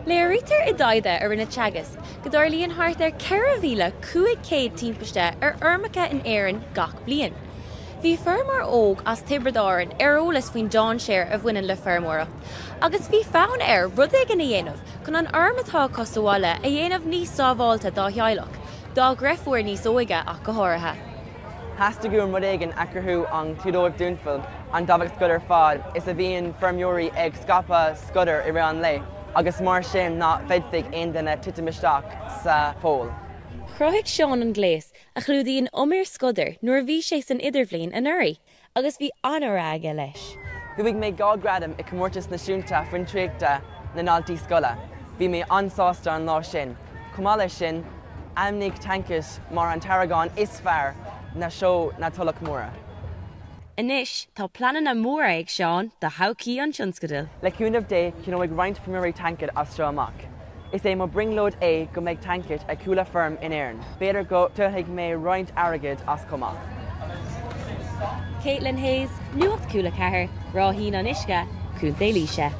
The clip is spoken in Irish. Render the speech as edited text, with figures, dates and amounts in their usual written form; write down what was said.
Léirítear i dtaighde a rinne Teagasc go dtarlaíonn thart ar 4,500 timpiste ar fheirmeacha in Éirinn gach bliain. Bhí feirmeoir óg as Tiobraid Árann ar eolas faoin dainséar a bhaineann le feirmeoireacht agus bhí fonn air rud éigin a dhéanamh chun an fheirm atá acu sa bhaile a dhéanamh níos sábháilte dá theaghlach, dá dhreifúr níos óige ach go háirithe. Theastaigh uaim rud éigin a chruthú an clúdóidh dúnphoill an dabhach scodair fad is a bhíonn feirmeoirí ag scaipeadh scodair i rith an lae agus mar sin ná féadfaidh aon duine titim isteach sa pholl. Chruthaigh Seán an gléas a chlúdaíonn umair scodair nuair a bhí sé san idirbhliain anuraidh agus bhí an-rath aige leis. Bhuaigh mé 2 ghradam i Comórtas Náisiúnta Fiontraíochta na nDaltaí Scoile. Bhí mé an-sásta an lá sin. Chomh maith leis sin, ainmníodh Tanket mar an t-aireagán is fearr na Seó na Tulach Móire. Anois tá pleananna móra ag Seán do thodhchaí an tionscadail. Le cúnamh Dé, ceannóidh roinnt feirmeoirí Tanket as seo amach. Is é mo brionglóid é go mbeidh Tanket ag chuile feirm in Éirinn. B'fhéidir go dtuillfidh mé roinnt airgid as chomh maith. Caitlin Hayes, Nuacht Cúla 4, Ráithín an Uisce, Contae Laoise.